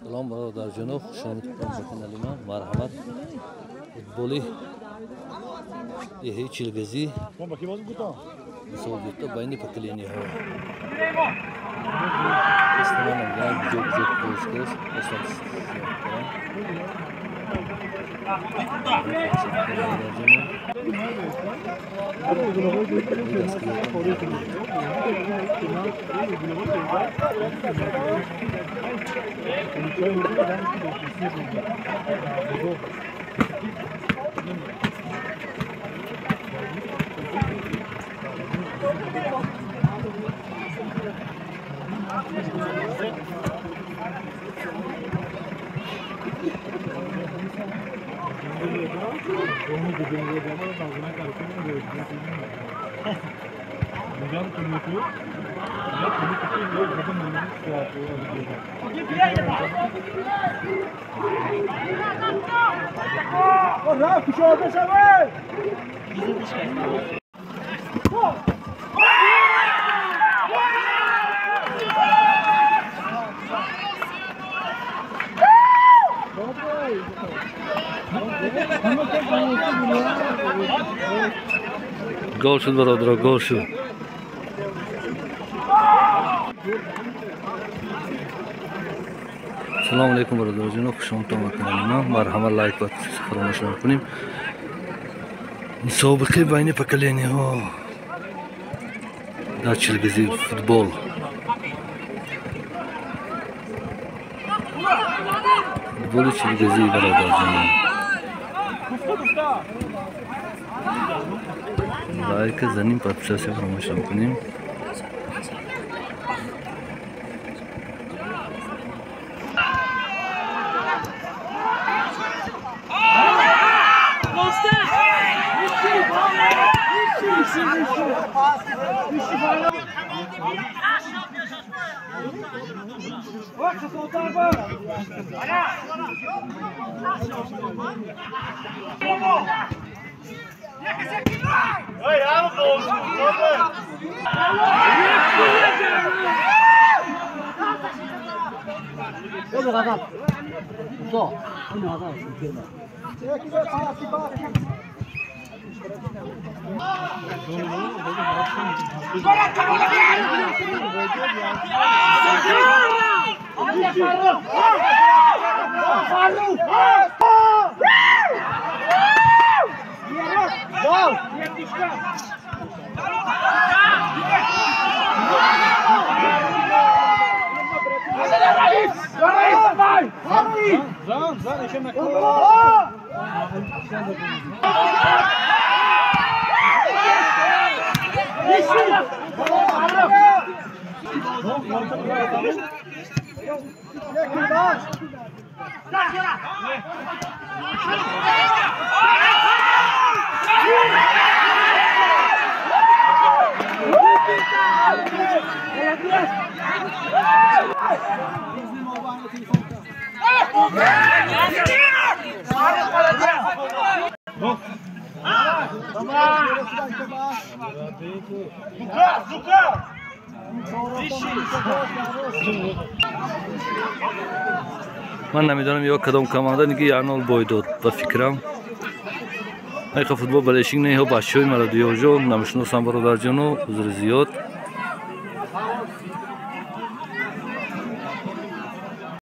Салом бародарҷоно, хуш омадед ба канали ман. Марҳамат. Футболи деҳаи Чилгазӣ мусобиқа байни поколениҳо. Гол шуд, бародаро, гол шуд. Салом алейкум, бародароҷоно, хуш омадтон ба канали ман. Марҳамат, лайк ва фаромӯш накунем. Мусобиқаи байни поколениҳо дар Чилгазӣ футбол. Футболи Чилгазӣ, бародарҷоно. Лайк заним, подписаться фаромӯш накунем. Ман намедонам ё кадом команда ниги ярнол бой дод, ба фикрам. Айқа футбол балешик не, ё бачаҳои маро дуёжо намешиносам, бародарҷоно, узри зиёд.